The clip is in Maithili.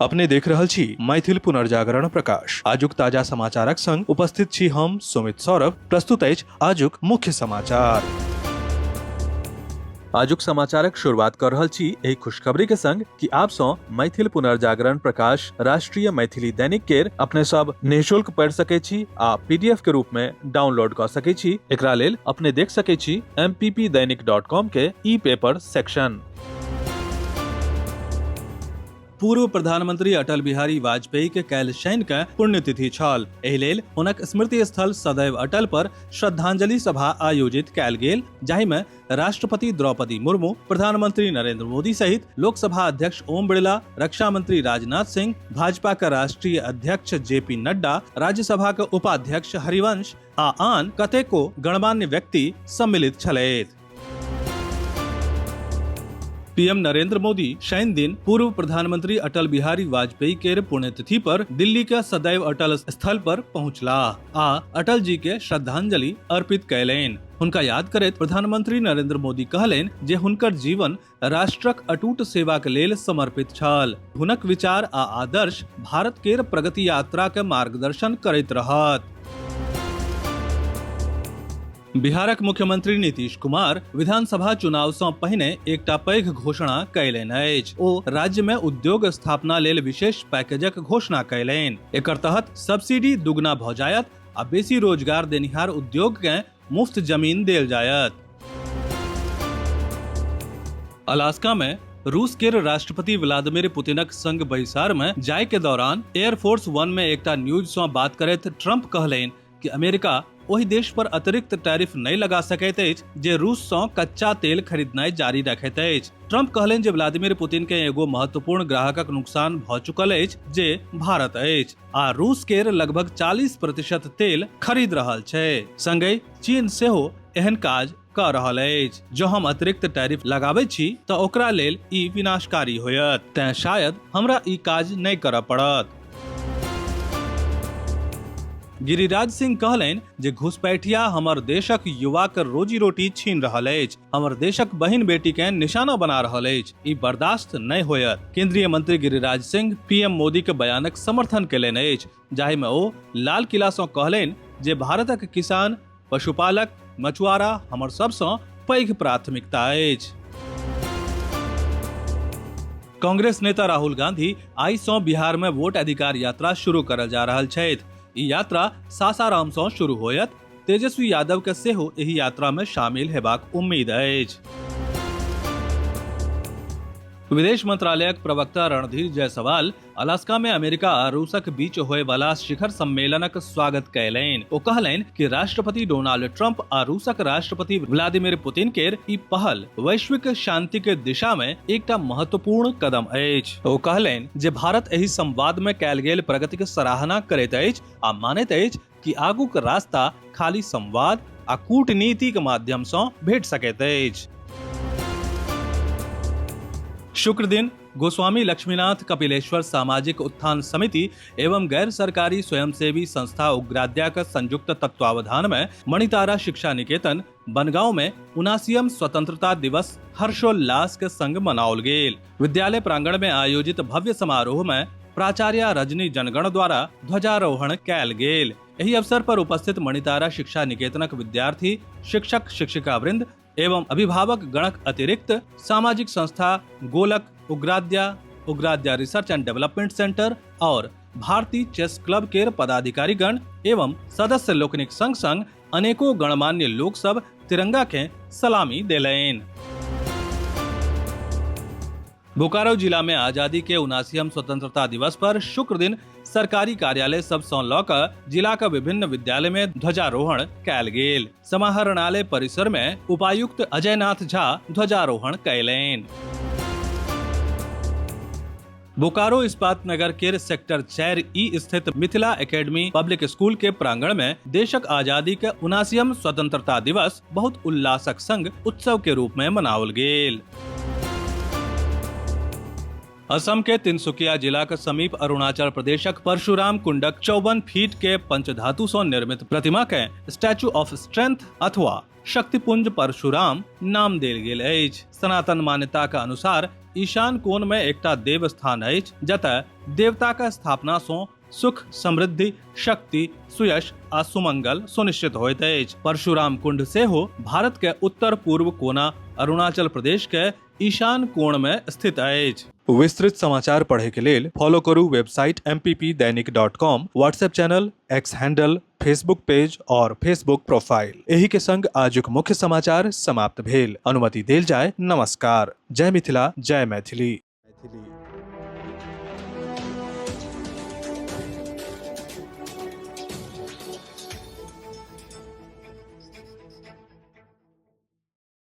अपने देख रहल छी मैथिल पुनर्जागरण प्रकाश। आजुक ताजा समाचारक संग उपस्थित छी हम सुमित सौरभ। प्रस्तुत अछि आजुक मुख्य समाचार। आजुक समाचारक शुरुआत कर रहल छी एहि खुशखबरी के संग कि आप सँ मैथिल पुनर्जागरण प्रकाश राष्ट्रीय मैथिली दैनिक केर अपने सब निःशुल्क पढ़ि सकै छी आ पीडीएफ के रूप में डाउनलोड कऽ सकै छी। एकरा लेल अपने देख सकै छी mppdainik.com के ई पेपर सेक्शन। पूर्व प्रधानमंत्री अटल बिहारी वाजपेयी के काल्हि शनि के पुण्यतिथि छल। एहि लेल हुनक स्मृति स्थल सदैव अटल पर श्रद्धांजलि सभा आयोजित कयल गेल, जाहि में राष्ट्रपति द्रौपदी मुर्मू, प्रधानमंत्री नरेंद्र मोदी सहित लोकसभा अध्यक्ष ओम बिरला, रक्षा मंत्री राजनाथ सिंह, भाजपा के राष्ट्रीय अध्यक्ष जे पी नड्डा, राज्यसभा के उपाध्यक्ष हरिवंश आ आन कतेको गणमान्य व्यक्ति सम्मिलित छलथि। पीएम नरेंद्र मोदी शनि दिन पूर्व प्रधानमंत्री अटल बिहारी वाजपेयी के पुण्यतिथि पर दिल्ली के सदैव अटल स्थल पर पहुंचलाह आ अटल जी के श्रद्धांजलि अर्पित कयलनि। हुनका याद करैत प्रधानमंत्री नरेंद्र मोदी कहलनि जे हुनकर जीवन राष्ट्रक अटूट सेवाक लेल समर्पित छल। हुनक विचार आ आदर्श भारत केर प्रगति यात्रा के मार्गदर्शन करैत रहत। बिहारक मुख्यमंत्री नीतीश कुमार विधानसभा चुनाव सँ पहिने एकटा पैघ घोषणा कयलनि अछि। ओ राज्य में उद्योग स्थापना लेल विशेष पैकेजक घोषणा कयलनि। एकर तहत सब्सिडी दुगना भऽ जायत आ बेसी रोजगार देनिहार उद्योग के मुफ्त जमीन देल जायत। अलास्का में रूस के राष्ट्रपति व्लादिमीर पुतिनक संग बैसार में जाय के दौरान एयरफोर्स वन में एकटा न्यूज सँ बात करैत ट्रंप कहलनि कि अमेरिका ओहि देश पर अतिरिक्त टैरिफ नहि लगा सकैत अछि जे रूस सँ कच्चा तेल खरीदनाइ जारी रखैत अछि। ट्रंप कहलनि जे व्लादिमीर पुतिन के एगो महत्वपूर्ण ग्राहकक नुकसान भऽ चुकल अछि जे भारत अछि आ रूस केर लगभग 40% तेल खरीद रहल छै। संगहि चीन सेहो एहन काज कऽ रहल अछि। जँ हम अतिरिक्त टैरिफ लगाबै छी तऽ ओकरा लेल ई विनाशकारी होयत, तेँ शायद हमरा ई काज नहि करय पड़त। गिरिराज सिंह कहलनि जे घुसपैठिया हमर देशक युवाक रोजी रोटी छीन रहल अछि, हमर देशक बहिन बेटी के निशाना बना रहल अछि, ई बर्दाश्त नहि होयत। केंद्रीय मंत्री गिरिराज सिंह पीएम मोदी के बयानक समर्थन कयलनि अछि, जाहि मे ओ लाल किला सँ कहलनि जे भारतक किसान, पशुपालक, मछुआरा हमर सबसँ पैघ प्राथमिकता अछि। कांग्रेस नेता राहुल गांधी आइ सँ बिहार में वोट अधिकार यात्रा शुरू करल जा रहल छथि। ई यात्रा सासाराम सँ शुरू होयत। तेजस्वी यादव के सेहो एहि यात्रा में शामिल हेबाक उम्मीद अछि। विदेश मंत्रालयक प्रवक्ता रणधीर जायसवाल अलास्का में अमेरिका आ रूसक बीच होय वाला शिखर सम्मेलनक स्वागत कयलनि। ओ कहलनि कि राष्ट्रपति डोनाल्ड ट्रंप आ रूसक राष्ट्रपति व्लादिमीर पुतिन केर ई पहल वैश्विक शांति के दिशा में एकटा महत्वपूर्ण कदम अछि। ओ कहलनि जे भारत एहि संवाद में कयल गेल प्रगतिक सराहना करैत अछि आ मानैत अछि कि आगूक रास्ता खाली संवाद आ कूटनीतिक माध्यम सँ भेट सकैत अछि। शुक्र दिन गोस्वामी लक्ष्मीनाथ कपिलेश्वर सामाजिक उत्थान समिति एवं गैर सरकारी स्वयंसेवी संस्था उग्राद्या के संयुक्त तत्वावधान में मणितारा शिक्षा निकेतन बनगांव में 79 स्वतंत्रता दिवस हर्षोल्लास के संग मनाओल गेल। विद्यालय प्रांगण में आयोजित भव्य समारोह में प्राचार्य रजनी जनगण द्वारा ध्वजारोहण कयल गेल। एहि अवसर पर उपस्थित मणितारा शिक्षा निकेतनक विद्यार्थी, शिक्षक, शिक्षिका वृंद एवं अभिभावक गणक अतिरिक्त सामाजिक संस्था Golak, Ugradya, Ugradya research and development centre और भारती चेस क्लब के पदाधिकारी गण एवं सदस्य लोकनिक संग संग अनेको गणमान्य लोक सब तिरंगा के सलामी देलनि। बोकारो जिला में आजादी के 79 स्वतंत्रता दिवस पर शुक्र दिन सरकारी कार्यालय सब सँ लऽ कऽ जिला के विभिन्न विद्यालय में ध्वजारोहण कयल गेल। समाहरणालय परिसर में उपायुक्त अजयनाथ झा ध्वजारोहण कयलनि। बोकारो इस्पात नगर के सेक्टर 4 ई स्थित मिथिला एकेडमी पब्लिक स्कूल के प्रांगण में देशक आजादी के 79 स्वतंत्रता दिवस बहुत उल्लासक संग उत्सव के रूप में मनाओल गेल। असम के तिनसुकिया जिला के समीप अरुणाचल प्रदेशक परशुराम कुंडक 54 फीट के पंचधातु सँ निर्मित प्रतिमा के स्टैचू ऑफ स्ट्रेंथ अथवा शक्तिपुंज परशुराम नाम देल गेल अछि। सनातन मान्यता के अनुसार ईशान कोण में एकटा देव स्थान अछि, जतय देवता के स्थापना सं सुख, समृद्धि, शक्ति, सुयश आ सुमंगल सुनिश्चित होइत अछि। परशुराम कुंड सेहो भारत के उत्तर पूर्व कोना अरुणाचल प्रदेश के ईशान कोण में स्थित अछि। विस्तृत समाचार पढ़े के लेल फॉलो करू website mppdainik.com, WhatsApp channel, X handle, Facebook page और फेसबुक प्रोफाइल। एही के संग आजुक मुख्य समाचार समाप्त भेल। अनुमति देल जाय। नमस्कार। जय मिथिला, जय मैथिली।